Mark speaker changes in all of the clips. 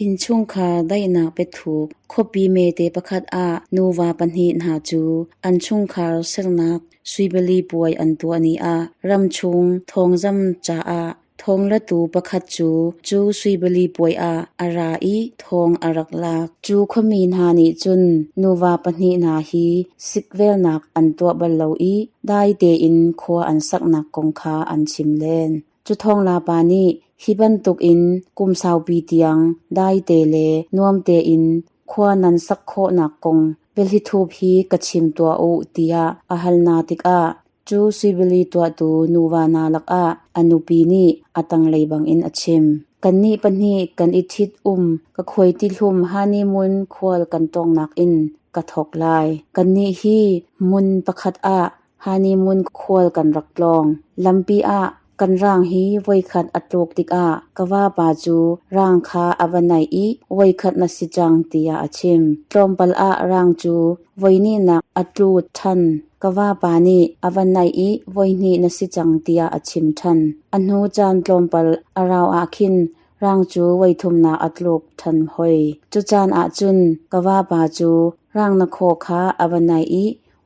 Speaker 1: Innchungkhar daihnak biathuk khuapi hmete pakhat ah nuva pahnih hna cu an chungkhar sernak suibili puai an tuah ni ah ramchung thawngzamh caah thawnglatu pakhat cu cu suibili puai ah a ra i thawng a rak lak. Cu khuami hna nih cun nuva pahnih hna hi sikvelnak an tuah bal lo i dai tein khua an saknak kong kha an chim len. Cu thawngla pa nih hi bantukin kum saupi tiang daite le nuam tein khua nan sak khawhnak kong biahlithup hi ka chim tuah u tiah a hal hna tikah cu suibili tuahtu nuva hna lakah a nupi nih a tanglei bangin a chim. Kannih pahnih kan i ṭhit-um ka khuaitihlum honeymoon khual kan tawngnak in ka thawk lai. Kannih hi hmun pakhat ah Honeymoon khual kan rak tlawng. Lampi ah kan rang hi voikhat a tluk tikah ka vapa cu rang kha a va naih i voikhat na si cang tiah a chim. Tlawmpal ah rang cu voihnihnak a tlu ṭhan. Ka vapa nih a va naih i voihnih na si cang tiah a chim ṭhan. A hnu caan tlawmpal a rau ah khin rang cu voithumnak a tluk ṭhan hoi. Cu caan ah cun ka vapa cu rang na khaw kha a va naih i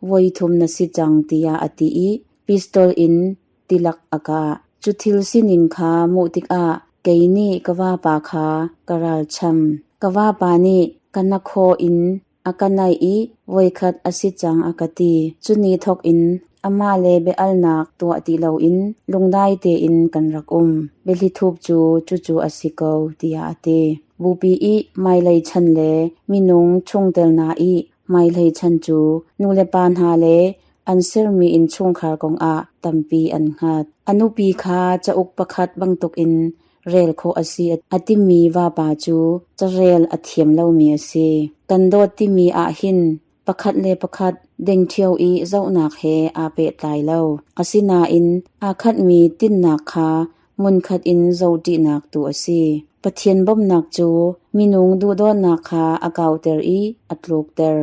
Speaker 1: voithum na si cang tiah a ti i pistol in tilak a kah. Cu thil sining kha hmuh tikah kei nih ka vapa kha ka ralcham. Ka vapa nih ka hnakhaw in a ka naih i voikhat a si cang a ka ti. Cu ni thawk in amah le bia-alnak tuah ti loin lungdai tein kan rak um. Biahlithup cu cucu a si ko tiah a ti. Bupi i hmailei chan le minung chungtel hna i Hmailei chan cu nulepa hna le an sermi innchungkhar kongah tampi an hngat. A nupi kha cauk pakhat bantukin rel khawh a si a timi vapa cu carel a thiam lomi a si. Kan dawt timi ahhin pakhat le pakhat dengṭhio i zohnak he aa pehtlai lo. Asinain aa khatmi tinhnak kha hmunkhat in zohṭinak tu a si. Pathian bawmhnak cu minung duhdawtnak kha a kauter i a tlukter.